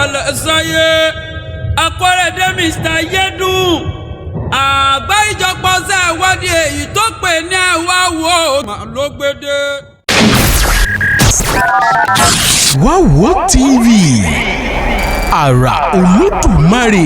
kalẹ̀ sáyé. Akọ́rẹ́dé Mr. Yédùn àgbáríjọpọ̀ ṣe ìwádìí èyí tó pè ní ẹ̀wá wo ló gbédè. Wáwo TV, àrà Olódùmarè.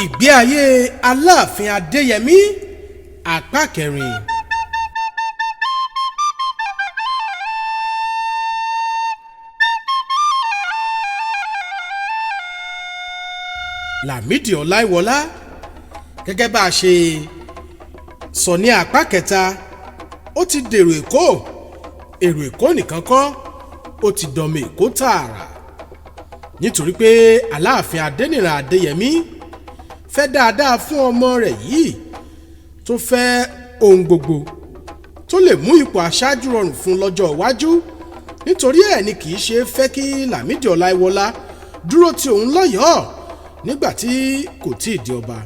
Ìgbé ayé Aláàfin Adéyẹmí, apá kẹrin. Lámìdí Ọláìwọlá, gẹ́gẹ́ bá a ṣe sọ ní apá kẹta, ó ti dèrò Èkó. Èrò Èkó nìkan kọ́, ó ti dọ̀mọ Èkó tààrà, nítorí pé Aláàfin Adéníran Adéyẹmí fẹ́ dáadáa fún ọmọ rẹ̀ yìí, tó fẹ́ ohun gbogbo tó lè mú ipò aṣáájú rọrùn fún lọ́jọ́ iwájú. Nítorí ẹ̀ ni kì í ṣe fẹ́ kí Lámìdí Ọláìwọlá dúró ti òun lọ́yọ̀ọ́ nígbà tí kò tí ì di ọba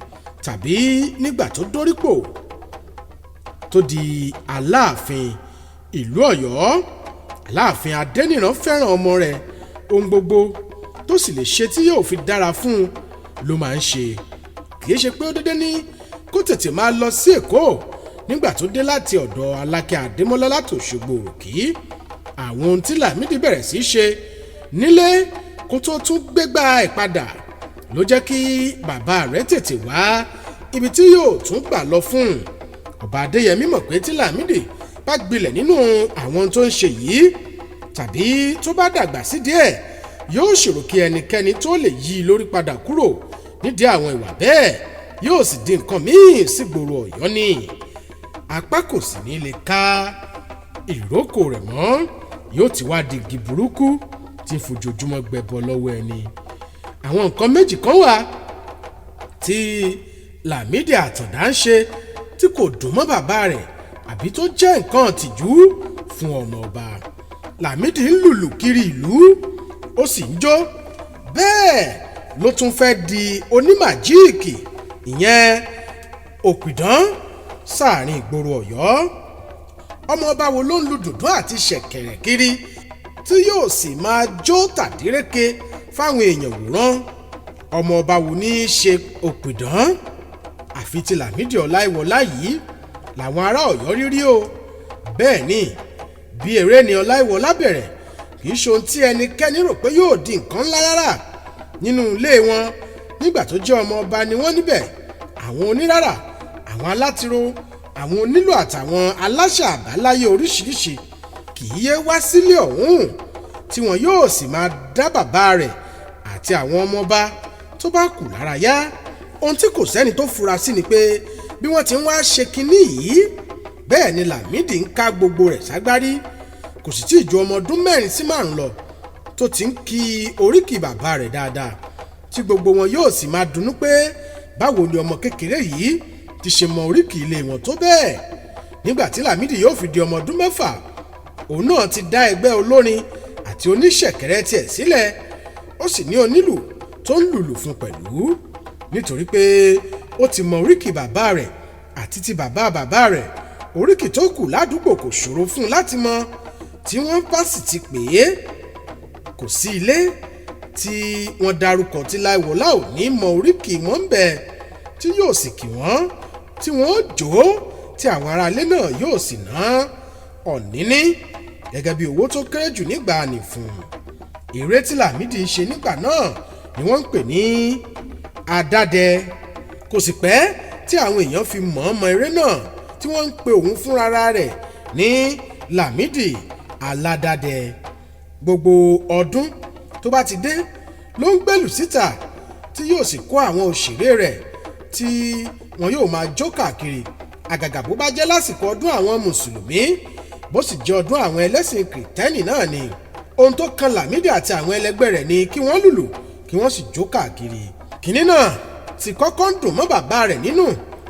tàbí nígbà tó dórípò tó di Aláàfin ìlú Ọ̀yọ́. Aláàfin Adéníran fẹ́ràn ọmọ rẹ̀, ohun gbogbo tó sì lè ṣe tí yóò fi dára fún un ló máa ń ṣe. Kì í ṣe pé ó dédé ní kó tètè máa lọ sí Èkó nígbà tó dé láti ọ̀dọ̀ Alákẹ́ Adémọ́lá láti Òṣogbo Òròkì. Àwọn ohun tí Lámìdí bẹ̀rẹ̀ sí í ṣe nílé kó tó tún gbégbá ẹ̀ padà ló jẹ́ kí bàbá rẹ̀ tètè wá ibi tí yóò tún gbà lọ fún un. Ọba Adéyẹmí mọ̀ pé tí Lámìdí bá gbilẹ̀ nínú àwọn tó ń ṣe yìí tàbí tó bá dàgbà sí díẹ̀, yóò ṣòro kí ẹnikẹ́ni tó lè yí i lórí padà kúrò nídìí àwọn ìwà bẹ́ẹ̀, yóò sì di nǹkan míì sígboro Ọ̀yọ́ ni apá kò sì ní lè ká ìrókò rẹ̀ mọ́, yóò ti wá di igi burúkú tí ń fojoojúmọ́ gbẹbọ lọ́wọ́ ẹni. Àwọn nǹkan méjì kan wà tí Lámìdí Àtàndá ń ṣe tí kò dùn mọ́ bàbá rẹ̀ àbí tó jẹ́ nǹkan tìjú fún ọmọ ọba. Lámìdí ń lùlù kiri ìlú, ó sì ń jó, bẹ́ẹ̀ ló tún fẹ́ di onímàjíìkì, ìyẹn òpìdán sáàrin ìgboro Ọ̀yọ́. Ọmọ ọba wo ló ń lu dùndún àti ṣẹ̀kẹ̀rẹ̀ kiri tí yóò sì máa jó tàdíreke fáwọn èèyàn wòran? Ọmọ ọba wo ní í ṣe òpìdán? Àfi ti Lámìdí Ọláìwọlá yìí làwọn ará Ọ̀yọ́ rírí o. Bẹ́ẹ̀ ni, bí eré ni Ọláìwọlá bẹ̀rẹ̀, kì í ṣe ohun tí ẹnikẹ́ni rò pé yóò di nǹkan ńlá rárá nínú ilé wọn. Nígbà tó jẹ́ ọmọ ọba ni wọ́n níbẹ̀, àwọn onírárà, àwọn alátiro, àwọn onílù àtàwọn aláṣà àbáláyé oríṣiríṣi kì í yé wá sílé ọ̀hún, tí wọn yóò sì máa dá bàbá rẹ̀ àti àwọn ọmọọba tó bá kù lára yá. Ohun tí kò sẹ́ni tó fura sí ni pé bí wọ́n ti ń wá ṣe kinní yìí, bẹ́ẹ̀ ni Lámìdí ń ká gbogbo rẹ̀ ságbárí. Kò sì tí ì ju ọmọ ọdún 4 sí 5 lọ tó ti ń ki oríkì bàbá rẹ̀ dáadáa, tí gbogbo wọn yóò sì máa dunnú pé báwo ni ọmọ kékeré yìí ti ṣe mọ oríkì ilé wọn tó bẹ́ẹ̀. Nígbà tí Lámìdí yóò fi di ọmọ ọdún 6, òun náà ti dá ẹgbẹ́ olórin àti oníṣẹ̀kẹ̀rẹ̀ tiẹ̀ sílẹ̀, ó sì ní onílù tó ń lùlù fún pẹ̀lú, nítorí pé ó ti mọ oríkì bàbá rẹ̀ àti ti bàbá bàbá rẹ̀. Oríkì tó kù ládùúgbò kò ṣòro fún un láti mọ tí wọ́n bá sì ti pè é. Kò sí ilé tí wọ́n darúkọ tí Láìwọlá ò ní mọ oríkì wọn ń bẹ, tí yóò sì kì wọ́n, tí wọ́n ó jó, tí àwọn aráalé náà yóò sì ná ọ̀níní gẹ́gẹ́ bí owó tó kéré jù nígbà nì fún un. Eré tí Lámìdí ń ṣe nígbà náà ni wọ́n ń pè ní Adádẹ. Kò sì pẹ́ tí àwọn èèyàn fi mọ̀ọ́mọ̀ eré náà, tí wọ́n ń pe òun fúnra rẹ̀ ní Lámìdí Aládàdẹ. Gbogbo ọdún tó bá ti dé ló ń gbẹ́lù síta, tí yóò sì kó àwọn òṣèré rẹ̀ tí wọn yóò máa jó káàkiri, àgàgà bó bá jẹ́ lásìkò ọdún àwọn mùsùlùmí, bó sì jẹ́ ọdún àwọn ẹlẹ́sìn kìrìtẹ́nì náà ni. Ohun tó kan Lámìdí àti àwọn ẹlẹgbẹ́ rẹ̀ ni kí wọ́n lùlù, kí wọ́n sì jó káàkiri. Kínní náà ti kọ́kọ́ ń dùn mọ́ bàbá rẹ̀ nínú,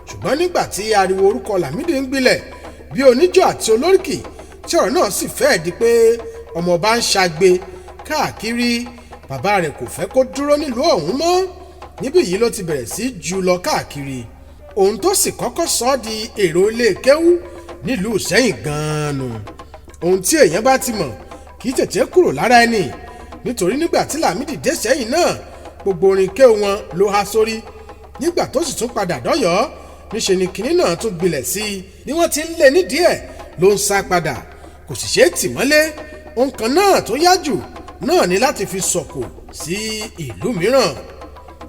ṣùgbọ́n nígbà tí ariwo orúkọ Lámìdí ń gbilẹ̀ bí oníjó àti olóríkì, tí ọ̀rọ̀ náà sì fẹ́ẹ̀ di pé ọmọọba ń ṣagbe káàkiri, bàbá rẹ̀ kò fẹ́ kó dúró nílùú ọ̀hún mọ́. Níbí yìí ló ti bẹ̀rẹ̀ sí jù lọ káàkiri. Ohun tó sì kọ́kọ́ sọ ọ́ di èrò ilé kéwú nílùú Ìṣẹ́yìn gan-an nù. Ohun tí èèyàn bá ti mọ̀ kì í tètè kúrò lára ẹni, nítorí nígbà tí Lámìdí dé Ìṣẹ́yìn náà, gbogbo orin kéwú wọn ló há sórí. Nígbà tó sì tún padà dọ́yọ̀ọ́, níṣe ni kinní náà tún gbilẹ̀ sí i. Bí wọ́n ti ń lé nídìí ẹ̀ ló ń sá padà, kò sì ṣeé tì mọ́lé. Ohun kan náà tó yá jù náà ni láti fi sọ̀kò sí ìlú mìíràn.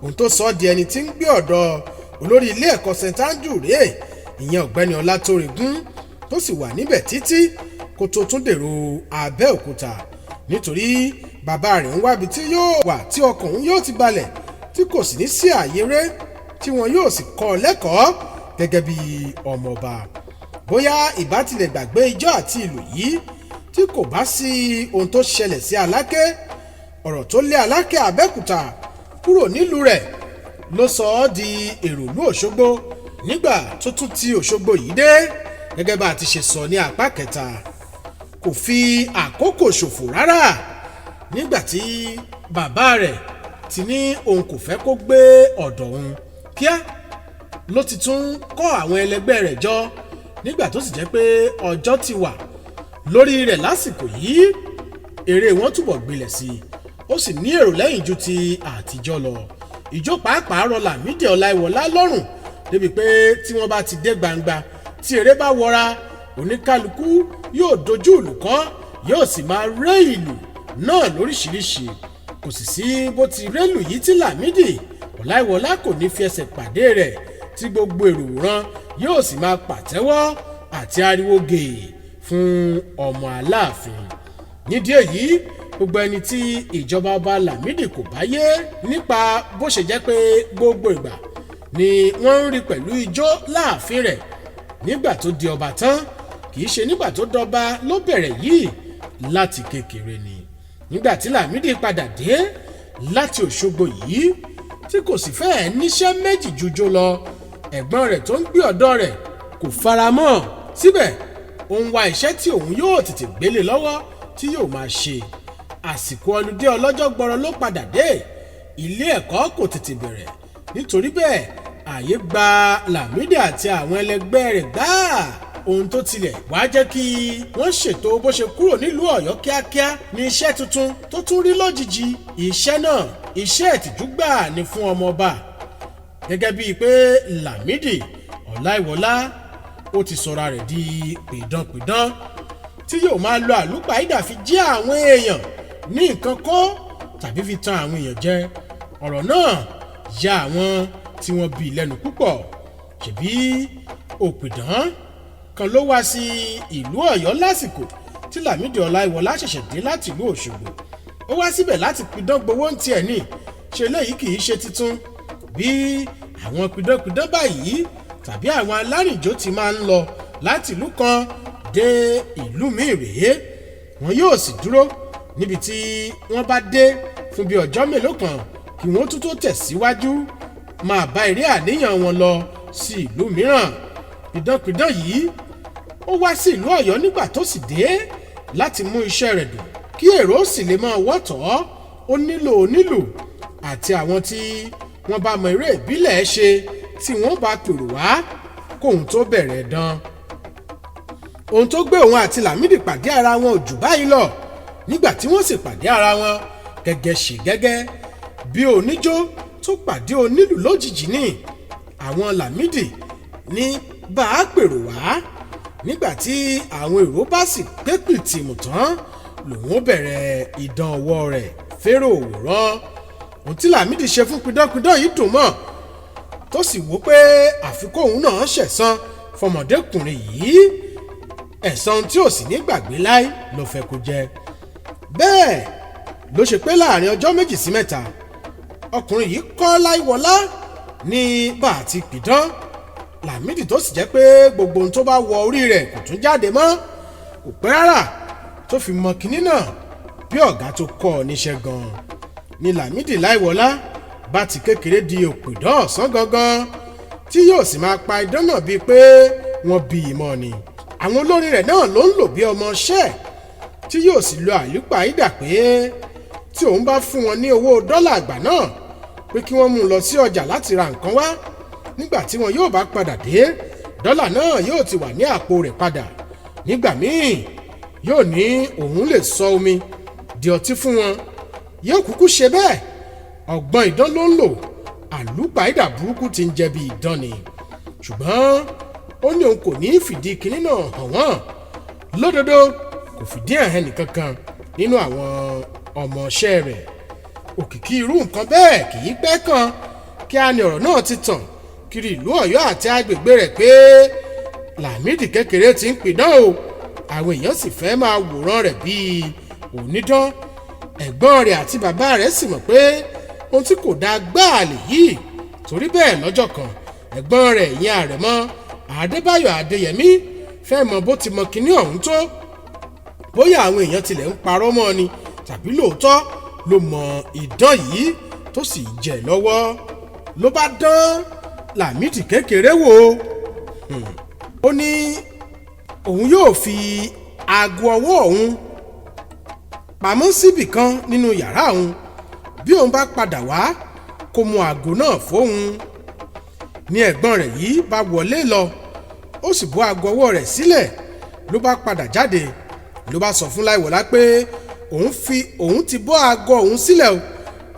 Ohun tó sọ ọ́ di ẹni tí ń gbé ọ̀dọ̀ olórí ilé ẹ̀kọ́ St Andrew rèé, ìyẹn Ọ̀gbẹ́ni Ọlátórégún, tó sì wà níbẹ̀ títí kó tó tún dèrò Abẹ́òkúta, nítorí bàbá rẹ̀ ń wábi tí yóò wà tí ọkàn òun yóò ti balẹ̀, tí kò sì ní sí ààyè rẹ̀, tí wọn yóò sì kọ́ ọ lẹ́kọ̀ọ́ gẹ́gẹ́ bí ọmọọba. Bóyá ìbá tilẹ̀ gbàgbé ijó àti ìlú yìí tí kò bá sí ohun tó ṣẹlẹ̀ sí Aláké. Ọ̀rọ̀ tó lé Aláké Abẹ́òkúta kúrò nílùú rẹ̀ ló sọ ọ́ di èròlú Òṣogbo. Nígbà tó tún ti Òṣogbo yìí dé, gẹ́gẹ́ bá a ti ṣe sọ ní apá kẹta, kò fi àkókò ṣòfò rárá. Nígbà tí bàbá rẹ̀ ti ní òun kò fẹ́ kó gbé ọ̀dọ̀ òun, kíá ló ti tún kọ́ àwọn ẹlẹgbẹ́ rẹ̀ jọ. Nígbà tó sì jẹ́ pé ọjọ́ ti wà lórí rẹ̀ lásìkò yìí, eré wọn túbọ̀ gbilẹ̀ sí i, ó sì ní èrò lẹ́yìn ju ti àtijọ́ lọ. Ìjó pàápàá rọ Lámìdí Ọláìwọlá lọ́rùn débi pé tí wọ́n bá ti dé gbangba, tí eré bá wọra, oníkálukú yóò dojú ìlù kọ́, yóò sì máa ré ìlù náà lóríṣiríṣi. Kò sì sí bó ti rélù yìí tí Lámìdí Ọláìwọlá kò ní fi ẹsẹ̀ pàdé rẹ̀, tí gbogbo èrò wòran yóò sì máa pàtẹ́wọ́ àti ariwo gèè fún ọmọ Aláàfin. Nídìí èyí, gbogbo ẹni tí ìjọba ọba Lámìdí kò bá yé nípa bó ṣe jẹ́ pé gbogbo ìgbà ni wọ́n ń rí pẹ̀lú ijó láàfin rẹ̀ nígbà tó di ọba tán, kì í ṣe nígbà tó dọba ló bẹ̀rẹ̀ yìí, láti kékeré ni. Nígbà tí Lámìdí padà dé láti Òṣogbo yìí, tí kò sì fẹ́ẹ̀ níṣẹ́ méjì jújó lọ, ẹ̀gbọ́n rẹ̀ tó ń gbé ọ̀dọ̀ rẹ̀ kò fara mọ́. Síbẹ̀ ó ń wá iṣẹ́ tí òun yóò tètè gbélé lọ́wọ́ tí yóò máa ṣe. Àsìkò ọludé ọlọ́jọ́ gbọ́rọ̀ ló padà dé, ilé ẹ̀kọ́ kò tètè bẹ̀rẹ̀. Nítorí bẹ́ẹ̀, ààyè gba Lámìdí àti àwọn ẹlẹgbẹ́ rẹ̀ gbáà. Ohun tó tilẹ̀ wá jẹ́ kí wọ́n ṣètò bó ṣe kúrò nílùú Ọ̀yọ́ kíákíá ní iṣẹ́ tuntun tó tún rí lójijì. Iṣẹ́ náà, iṣẹ́ ìtìjú gbà ní fún ọmọọba, gẹ́gẹ́ bíi pé Lámìdí Ọláìwọlá ó ti sọra rẹ̀ di pìdánpìdán tí yóò máa lo àlùpàídà fi jí àwọn èèyàn ní nǹkan kó tàbí fi tan àwọn èèyàn jẹ. Ọ̀rọ̀ náà ya àwọn tí wọ́n bí lẹ́nu púpọ̀. Ṣèbí òpìdán kan ló wá sí ìlú Ọ̀yọ́ lásìkò tí Lámìdí Ọláìwọlá ṣẹ̀ṣẹ̀ dé láti ìlú Òṣogbo. Ó wá síbẹ̀ láti pidán gbowó ń tiẹ̀ ní ṣe. Léyìí kì í ṣe tuntun. Bí àwọn pidánpidán báyìí tàbí àwọn alárìnjó ti máa ń lọ láti ìlú kan dé ìlú míì rèé, wọn yóò sì dúró níbi tí wọ́n bá dé fún bí ọjọ́ mélòó kan kí wọ́n tún tó tẹ̀síwájú máa bá eré àníyàn wọn lọ sí ìlú mìíràn. Pidánpidán yìí ó wá sí ìlú Ọ̀yọ́. Nígbà tó sì dé láti mú iṣẹ́ rẹ̀ dùn kí èrò sì lè máa wọ́tọ̀, ó nílò onílù àti àwọn tí wọ́n bá mọ eré ìbílẹ̀ ṣe tí wọ́n bá pèrò wá kóun tó bẹ̀rẹ̀ dán. Ohun tó gbé òun àti Lámìdí pàdé ara wọn ò jù báyìí lọ. Nígbà tí wọ́n sì pàdé ara wọn, gẹ́gẹ́ ṣe gẹ́gẹ́ bí oníjó tó pàdé onílù lójijì ní àwọn Lámìdí ní bá a pèrò wá. Nígbà tí àwọn èrò bá sì pé pìtìmù tán, lòun ó bẹ̀rẹ̀ ìdán ọwọ́ rẹ̀ fẹ́rẹ̀ òwòrán. Ohun tí Lámìdí ṣe fún pidánpidán yìí dùn mọ́, tó sì wò pé àfikún òun náà ṣẹ̀san fọmọdékùnrin yìí, ẹ̀san tí ò sì ní gbàgbé láì ló fẹ́ kó jẹ. Bẹ́ẹ̀ ló ṣe pé láàrin ọjọ́ 2 sí 3, ọkùnrin yìí kọ́ Láìwọlá ní bá a ti pidán. Lámìdí tó sì jẹ́ pé gbogbo ohun tó bá wọ orí rẹ̀ kò tún jáde mọ́, kò pẹ́ rárá tó fi mọ kinní náà bí ọ̀gá tó kọ́ ọ níṣẹ́ gan-an ni. Lámìdí Láìwọlá bá ti kékeré di òpìdán ọ̀sán gangan, tí yóò sì máa pa idán náà bíi pé wọ́n bí ìmọ̀ ni. Àwọn olórin rẹ̀ náà ló ń lò bí ọmọọṣẹ́, tí yóò sì lo àlùpàídà pé tí òun bá fún wọn ní owó dọ́là àgbà náà, pé pé kí wọ́n mú un lọ sí ọjà láti ra nǹkan wá. Nígbà tí wọn yóò bá padà dé, dọ́là náà yóò ti wà ní àpò rẹ̀ padà. Nígbà míì yóò ní òun lè sọ omi di ọtí fún wọn, yóò kúkú ṣe bẹ́ẹ̀. Ọgbọ́n idán ló ń lò, àlùpàídà burúkú ti ń jẹ bí idán ni. Ṣùgbọ́n ó ní òun kò ní í fìdí kinní náà hàn wọ́n. Lódodo, kò fìdí ẹ̀ hàn nìkankan nínú àwọn ọmọọṣẹ́ rẹ̀. Òkìkí irú nǹkan bẹ́ẹ̀ kì í pẹ́ kan kí á ní ọ̀rọ̀ náà ti tàn kiri ìlú Ọ̀yọ́ àti agbègbè rẹ̀ pé Lámìdí kékeré ti ń pidán o. Àwọn èèyàn sì fẹ́ máa wòran rẹ̀ bíi onídán. Ẹ̀gbọ́n rẹ̀ àti bàbá rẹ̀ sì mọ̀ pé ohun tí kò dáa gbáà lèyí. Torí bẹ́ẹ̀, lọ́jọ́ kan, ẹ̀gbọ́n rẹ̀ ìyẹn Àrẹ̀mọ Adébáyọ̀ Adéyẹmí fẹ́ mọ bó ti mọ kinní ọ̀hún tó, bóyá àwọn èèyàn tilẹ̀ ń parọ́ mọ́ ni tàbí lóòótọ́ ló mọ idán yìí tó sì jẹ́ lọ́wọ́. Ló bá dán Lámìdí kékeré wò. Ó ní òun yóò fi aago ọwọ́ òun pamọ́ síbì kan nínú yàrá òun, bí òun bá padà wá kó mú aago náà fóun. Ní ẹ̀gbọ́n rẹ̀ yìí bá wọlé lọ, ó sì bọ́ aago ọwọ́ rẹ̀ sílẹ̀. Ló bá padà jáde, ló bá sọ fún Láìwọlá pé òun ti bọ́ aago òun sílẹ̀ o,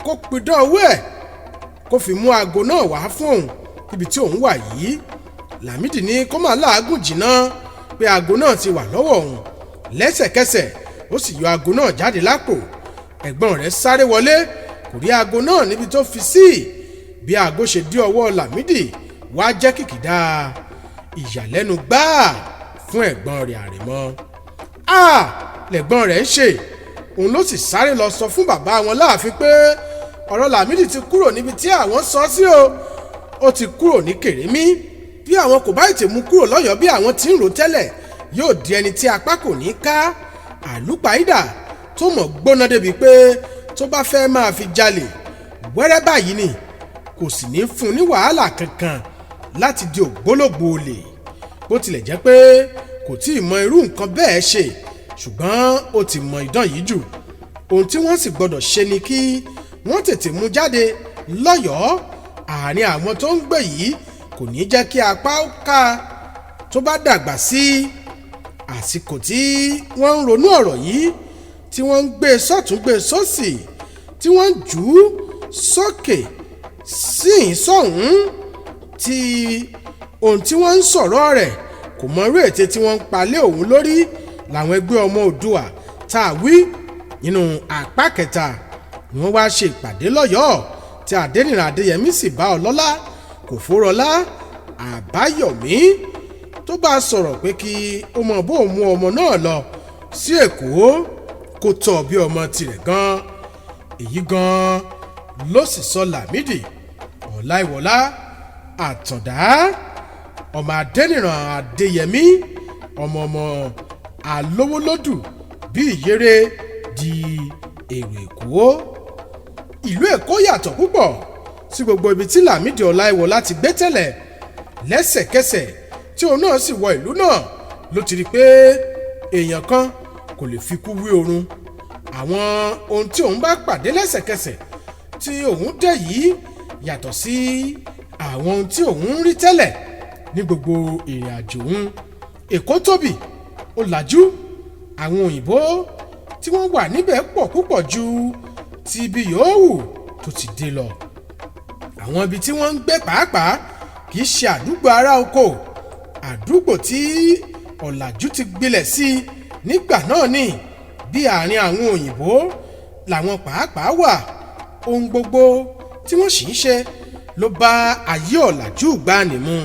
kó pidán owó ẹ̀ kó fi mú aago náà wá fún òun níbi tí òun wà yìí. Lámìdí ní kó má làágùn jìnnà, pé aago náà ti wà lọ́wọ́ òun. Lẹ́sẹ̀kẹsẹ̀ ó sì yọ aago náà jáde lápò. Ẹ̀gbọ́n rẹ̀ sáré wọlé, kò rí aago náà níbi tó fi sí. Bí aago ṣe dé ọwọ́ Lámìdí wá jẹ́ kìkìdá ìyàlẹ́nu gbáà fún ẹ̀gbọ́n rẹ̀ Àrẹ̀mọ. A lẹ̀gbọ́n rẹ̀ ń ṣe òun ló sì sáré lọ sọ fún bàbá wọn láàfin pé ọ̀rọ̀ Lámìdí ti kúrò níbi tí àwọn sọ sí o, ó ti kúrò ní Kèrémí. Bí àwọn kò bá ètè mú kúrò lọ́yọ̀ọ́ bí àwọn ti ń rò tẹ́lẹ̀, yóò di ẹni tí apá kò ní ká, àlùpàídà tó mọ̀ gbóná débi pé tó bá fẹ́ máa fi jalè wẹ́rẹ́ báyìí ni, kò sì ní fún un ní wàhálà kankan láti di ògbólógbòó olè. Bó tilẹ̀ jẹ́ pé kò tí ì mọ irú nǹkan bẹ́ẹ̀ ṣe, ṣùgbọ́n ó ti mọ idán yìí jù. Ohun tí wọ́n sì gbọ́dọ̀ ṣe ni kí wọ́n tètè mú jáde lọ́yọ̀ọ́. Àárín àwọn tó ń gbé yìí kò ní jẹ́ kí apá ó ká tó bá dàgbà sí. Àsìkò tí wọ́n ń ronú ọ̀rọ̀ yìí, tí wọ́n ń gbé sọ́tún gbé sósì, tí wọ́n ń jù ú sókè síhìn sọ́hún, tí ohun tí wọ́n ń sọ̀rọ̀ rẹ̀ kò mọ irú ète tí wọ́n ń palẹ̀ òun lórí, làwọn ẹgbẹ́ ọmọ Oòduà tá a wí nínú apá kẹta ni wọ́n wá ṣe ìpàdé lọ́yọ̀ọ́, tí Adéníran Adéyẹmí sì bá Ọlọ́lá Kòfórọlá Àbáyọ̀mí tó bá a sọ̀rọ̀ pé kí ó mọ bó mú ọmọ náà lọ sí Èkó kó tọ́ bí ọmọ tirẹ̀ gan. Èyí gan ló sì sọ Lámìdí Ọláìwọlá Àtàndá, ọmọ Adéníran Adéyẹmí, ọmọ ọmọ Alówólódù bí Ìyèrè, di èrò Èkó. Ìlú Èkó yàtọ̀ púpọ̀ sí gbogbo ibi tí Lámìdí Ọláìwọlá ti gbé tẹ́lẹ̀. Lẹ́sẹ̀kẹsẹ̀ tí òun náà sì wọ ìlú náà ló ti rí i pé èèyàn kan kò lè fi kú wí oorun. Àwọn ohun tí òun bá pàdé lẹ́sẹ̀kẹsẹ̀ tí òun dé yìí yàtọ̀ sí àwọn ohun tí òun ń rí tẹ́lẹ̀ ní gbogbo ìrìn àjò òun. Èkó tóbi, ó làjú. Àwọn òyìnbó tí wọ́n wà níbẹ̀ pọ̀ púpọ̀ ju ti ibi yòówù tó ti dé lọ. Àwọn ibi tí wọ́n ń gbé pàápàá kì í ṣe àdúgbò ará oko, àdúgbò tí ọ̀làjú ti gbilẹ̀ sí nígbà náà ni. Bí àárín àwọn òyìnbó làwọn pàápàá wà. Ohun gbogbo tí wọ́n sì ń ṣe ló bá ayé ọ̀làjú gbani mu.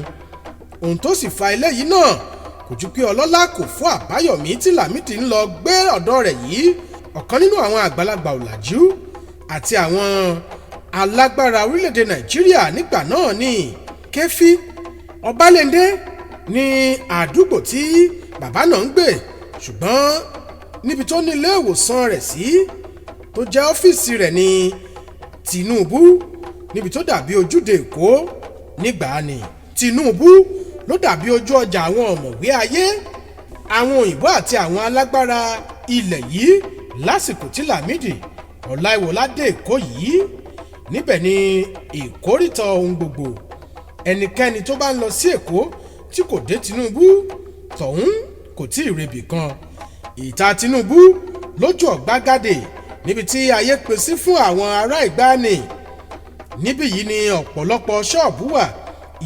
Ohun tó sì fa eléyìí náà kò ju pé Ọlọ́lá kò fún Àbáyọ̀mí tí Lámìdí ń lọ gbé ọ̀dọ̀ rẹ̀ yìí, ọ̀kan nínú àwọn àgbàlagbà ọ̀làjú àti àwọn alágbára orílẹ̀-èdè Nàìjíríà nígbà náà ní Kẹ́fí Ọbalẹ́ndé ní àdúgbò tí bàbá náà ń gbé, ṣùgbọ́n níbi tó ní ilé ìwòsàn rẹ̀ sí tó jẹ́ ọ́fíìsì rẹ̀ ní Tinubu, níbi tó dàbí ojúde Èkó nígbà ni Tinubu ló dàbí ojú ọjà àwọn ọ̀mọ̀wé ayé, àwọn òyìnbó àti àwọn alágbára ilẹ̀ yìí. Lásìkò tí Lámìdí Ọláìwọlá dé Èkó yìí, Níbẹ̀ ni ìkórìtà ohun gbogbo. Ẹnikẹ́ni tó bá ń lọ sí Èkó tí kò dé Tinubu tọ̀hún kò tí ì rebì kan. Ìta Tinubu lójú ọ̀gbagadè níbi tí ayé pèsè fún àwọn ará ìgbàanì. Níbí yìí ni ọ̀pọ̀lọpọ̀ ṣọ́ọ̀bù wà,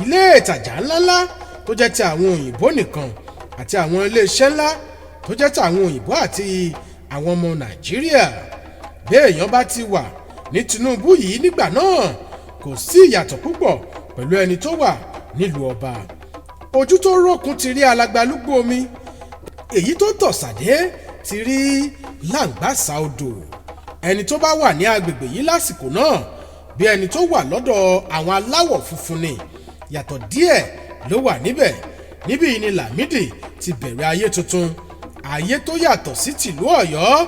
ilé ìtajà ńláńlá tó jẹ́ ti àwọn òyìnbó nìkan àti àwọn iléeṣẹ́ ńlá tó jẹ́ ti àwọn òyìnbó àti àwọn ọmọ Nàìjíríà. Bí èèyàn bá ti wà ní Tinubu yìí nígbà náà, kò sí ìyàtọ̀ púpọ̀ pẹ̀lú ẹni tó wà nílùú ọba. Ojú tó rókun ti rí alagbalúgbú omi, èyí tó tọ̀ sàdé ti rí làǹgbàṣà odò. Ẹni tó bá wà ní agbègbè yìí lásìkò náà, bí ẹni tó wà lọ́dọ̀ àwọn aláwọ̀ funfun ni, yàtọ̀ díẹ̀ ló wà níbẹ̀. Níbí yìí ni Lámìdí ti bẹ̀rẹ̀ ayé tuntun, ayé tó yàtọ̀ sí tìlú Ọ̀yọ́,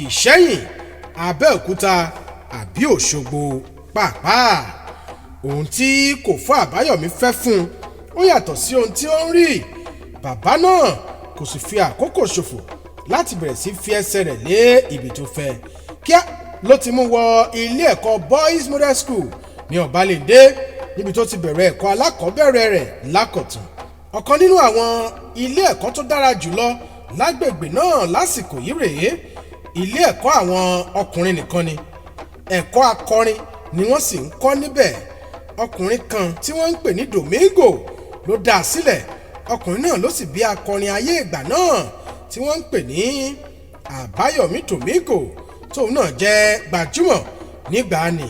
Ìṣẹ́yìn, Abẹ́òkúta àbí Òṣogbo pàápàá. Ohun tí kò fún Àbáyọ̀mí fẹ́ fún un ó yàtọ̀ sí ohun tí ó ń rí. Bàbá náà kò sì fi àkókò ṣòfò láti bẹ̀rẹ̀ sí fi ẹsẹ̀ rẹ̀ lé ibi tó fẹ́. Kíá ló ti mú wọ ilé ẹ̀kọ́ Boys Model School ní Ọ̀bálẹ̀ndé, níbi tó ti bẹ̀rẹ̀ ẹ̀kọ́ alákọ̀ọ́bẹ̀rẹ̀ rẹ̀ lákọ̀tún, ọ̀kan nínú àwọn ilé ẹ̀kọ́ tó dára jùlọ lágbègbè náà lásìkò yìí rèé. Ilé ẹ̀kọ́ àwọn ọkùnrin nìkan ni, ẹ̀kọ́ akọrin ni wọ́n sì ń kọ́ níbẹ̀. Ọkùnrin kan tí wọ́n ń pè ní Domingo ló dá a sílẹ̀. Ọkùnrin náà ló sì bí akọrin ayé ìgbà náà tí wọ́n ń pè ní Àbáyọ̀mí Domingo, tóun náà jẹ́ gbajúmọ̀ nígbà nì,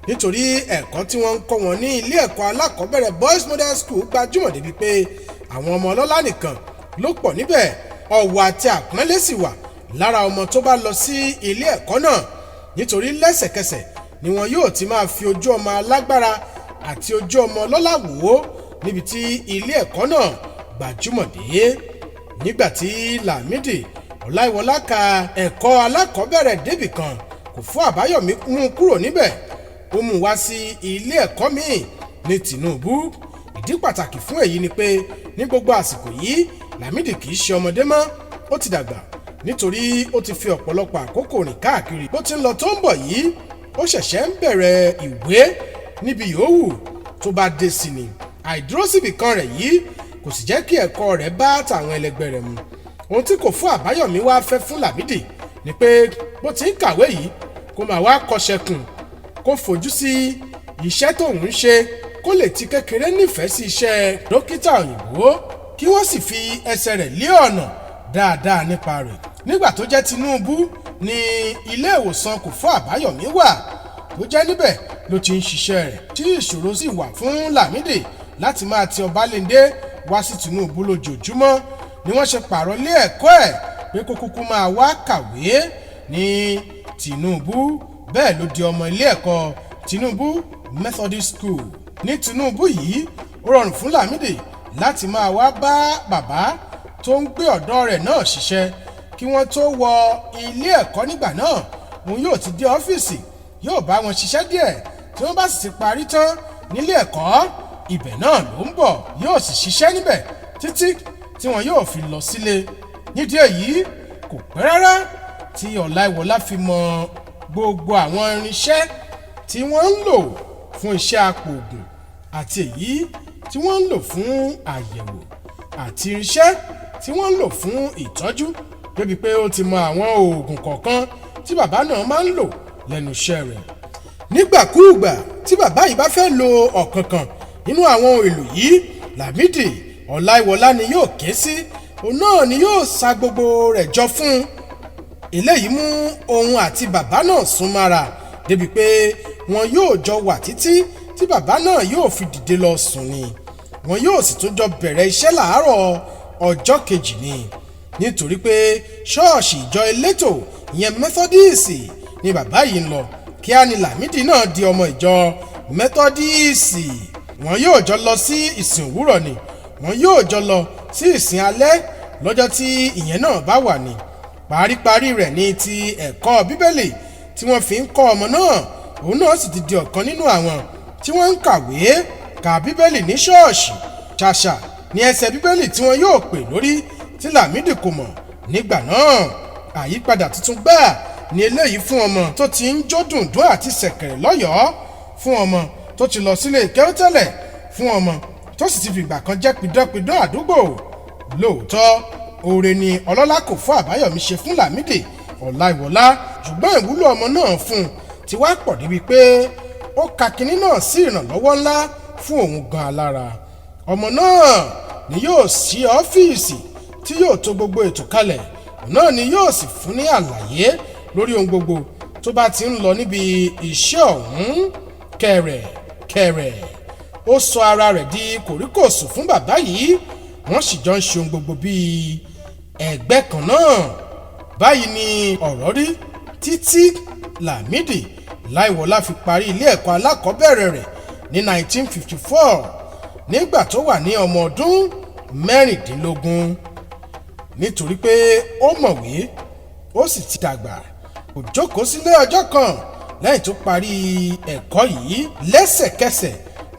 nítorí ẹ̀kọ́ tí wọ́n ń kọ́ wọn ní ilé ẹ̀kọ́ alákọ̀ọ́bẹ̀rẹ̀ Boys Model School gbajúmọ̀ débi pé àwọn ọmọ ọlọ́lá nìkan ló pọ̀ níbẹ̀. Ọ̀wọ̀ àti àpọ́nlé sì wà lára ọmọ tó bá lọ sí ilé ẹ̀kọ́ náà, nítorí lẹ́sẹ̀kẹsẹ̀ ni wọn yóò ti máa fi ojú ọmọ alágbára àti ojú ọmọ ọlọ́lá wò ó níbi tí ilé ẹ̀kọ́ náà gbajúmọ̀ dé. Nígbà tí Lámìdí Ọláìwọlá ka ẹ̀kọ́ alákọ̀ọ́bẹ̀rẹ̀ débì kan, kò fún Àbáyọ̀mí mú un kúrò níbẹ̀, ó mú un wá sí ilé ẹ̀kọ́ míì ní Tinubu. Ìdí pàtàkì fún èyí ni pé ní gbogbo àsìkò yìí, Lámìdí kì í ṣe ọmọdé mọ́, ó ti dàgbà, nítorí ó ti fi ọ̀pọ̀lọpọ̀ àkókò rìn káàkiri. Bó ti ń lọ tó ń bọ̀ yìí, ó ṣẹ̀ṣẹ̀ ń bẹ̀rẹ̀ ìwé níbi yòówù tó bá dé sí ni. Àìdúró síbì kan rẹ̀ yìí kò sì jẹ́ kí ẹ̀kọ́ rẹ̀ bá tàwọn ẹlẹgbẹ́ rẹ̀ mu. Ohun tí kò fún Àbáyọ̀mí wá fẹ́ fún Lámìdí ni pé bó ti ń kàwé yìí, kó máa wá kọ́ṣẹ́ kùn, kó fojú sí iṣẹ́ tóun ń ṣe, kó lè ti kékeré nífẹ̀ẹ́ sí iṣẹ́ dókítà òyìnbó, kí wọ́n sì fi ẹsẹ̀ rẹ̀ lé ọ̀nà dáadáa nípa rẹ̀. Nígbà tó jẹ́ Tinubu ní ilé ìwòsàn kò fún Àbáyọ̀mí wà, tó jẹ́ níbẹ̀ ló ti ń ṣiṣẹ́ rẹ̀, tí ìṣòro sì wà fún Lámìdí láti máa ti Ọbalẹ́ndé wá sí Tinubu lójoojúmọ́, ni wọ́n ṣe pààrọ̀ ilé ẹ̀kọ́ ẹ̀ pé kó kúkú máa wá kàwé ní Tinubu. Bẹ́ẹ̀ ló di ọmọ ilé ẹ̀kọ́ Tinubu Methodist School ní Tinubu yìí. Ó rọrùn fún Lámìdí láti máa wá bá bàbá tó ń gbé ọ̀dọ́ rẹ̀ náà ṣiṣẹ́. Kí wọ́n tó wọ ilé ẹ̀kọ́ nígbà náà, òun yóò ti dé ọ́fíìsì, yóò bá wọn ṣiṣẹ́ díẹ̀. Tí wọ́n bá sì ti parí tán nílé ẹ̀kọ́, ibẹ̀ náà ló ń bọ̀, yóò sì ṣiṣẹ́ níbẹ̀ títí tí wọn yóò fi lọ sílé. Nídìí èyí, kò pẹ́ rárá tí Ọláìwọlá fi mọ gbogbo àwọn irinṣẹ́ tí wọ́n ń lò fún iṣẹ́ apòògùn àti èyí tí wọ́n ń lò fún àyẹ̀wò àti irinṣẹ́ tí wọ́n ń lò fún ìtọ́jú, débi pé ó ti mọ àwọn oògùn kọ̀ọ̀kan tí bàbá náà máa ń lò lẹ́nu iṣẹ́ rẹ̀. Nígbàkúùgbà tí bàbá yìí bá fẹ́ lo ọ̀kankan nínú àwọn ohun èlò yìí, Lámìdí Ọláìwọlá ni yóò ké sí, òun náà ni yóò sa gbogbo rẹ̀ jọ fún un. Eléyìí mú òun àti bàbá náà súnmọ́ra débi pé wọn yóò jọ wà títí tí bàbá náà yóò fi dìde lọ sùn ni, wọn yóò sì tún jọ bẹ̀rẹ̀ iṣẹ́ làárọ̀ ọjọ́ kejì ni. Nítorí pé ṣọ́ọ̀ṣì ìjọ elétò, ìyẹn Mẹ́tọ́díìsì, ni bàbá yìí ń lọ, kíá ni Lámìdí náà di ọmọ ìjọ Mẹ́tọ́díìsì. Wọn yóò jọ lọ sí ìsìn òwúrọ̀ ni, wọn yóò jọ lọ sí ìsìn alẹ́ lọ́jọ́ tí ìyẹn náà bá wà ní. Paríparí rẹ̀ ní ti ẹ̀kọ́ Bíbélì tí wọ́n fi ń kọ́ ọmọ náà. Òun náà sì ti di ọ̀kan nínú àwọn tí wọ́n ń kàwé ka Bíbélì ní ṣọ́ọ̀ṣì. Ṣàṣà ní ẹsẹ̀ Bíbélì tí wọ́n yóò pè lórí tí Lámìdí kò mọ̀ nígbà náà. Àyípadà tuntun gbáà ní eléyìí fún ọmọ tó ti ń jó dùndún àti ṣẹ̀kẹ̀rẹ̀ lọ́yọ̀ọ́. Fún ọmọ tó ti lọ sílé ìkẹ́wọ́ tẹ́lẹ̀, fún ọmọ tó sì ti fìgbà kan jẹ́ pidánpidán àdúgbò, lóòótọ́ oore ni ọlọ́lá kò fún Àbáyọ̀mí ṣe fún Lámìdí Ọláìwọlá, ṣùgbọ́n ìwúlò ọmọ náà fún un ti wá pọ̀ débi pé ó ka kinní náà sí ìrànlọ́wọ́ ńlá fún òun gan alára. Ọmọ náà ni yóò ṣí ọ́fíìsì tí yóò tò gbogbo ètò kalẹ̀, náà ni yóò sì fún ní àlàyé lórí ohun gbogbo tó bá ti ń lọ níbi iṣẹ́ ọ̀hún. Kẹ̀rẹ̀ kẹ̀rẹ̀, ó sọ ara rẹ̀ di kòríkòsùn fún bàbá yìí. Wọ́n sì jọ ń ṣe ohun gbogbo bíi ẹgbẹ́ kan náà. Báyìí ni ọ̀rọ̀ rí títí Lámìdí Láìwọlá fi parí ilé ẹ̀kọ́ alákọ̀ọ́bẹ̀rẹ̀ rẹ̀ ní 1954, nígbà tó wà ní ọmọ ọdún 16. Nítorí pé ó mọ̀wé, ó sì ti dàgbà, kò jókòó sílé. Ọjọ́ kan lẹ́yìn tó parí ẹ̀kọ́ yìí, lẹ́sẹ̀kẹsẹ̀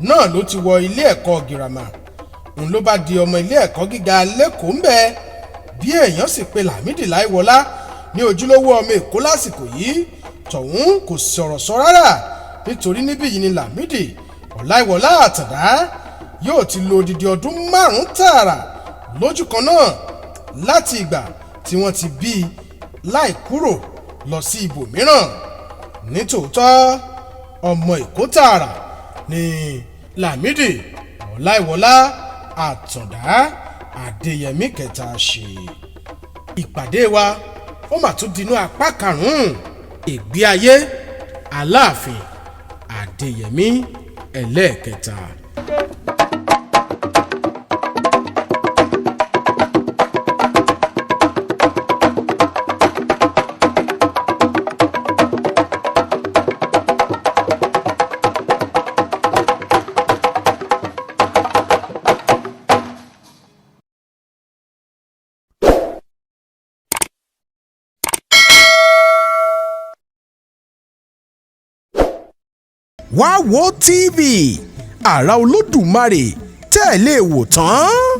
náà ló ti wọ ilé ẹ̀kọ́ girama. Òun ló bá di ọmọ ilé ẹ̀kọ́ gíga lẹ́kọ̀ọ́ ńbẹ. Bí èèyàn sì pe Lámìdí Láìwọlá ní ojúlówó ọmọ Èkó lásìkò yìí, tọ̀hún kò sọ̀rọ̀ sọ rárá, nítorí níbí yìí ni Lámìdí Ọláìwọlá Àtàndá yóò ti lo odidi ọdún 5 tààrà lójú kan náà láti ìgbà tí wọ́n ti bí i, láì kúrò lọ sí ibòmíràn. Nítòótọ́, ọmọ Èkó tààrà ni Lámìdí Ọláìwọlá Àtàndá Adéyẹmí kẹta ṣe. Ìpàdé wa ó mà tún dinú apá karùn-ún ìgbé ayé Aláàfin Adéyẹmí ẹlẹ́ẹ̀kẹta. Wá wo TV, àrà Olódùmarè tẹ́ ẹ lè wò tán.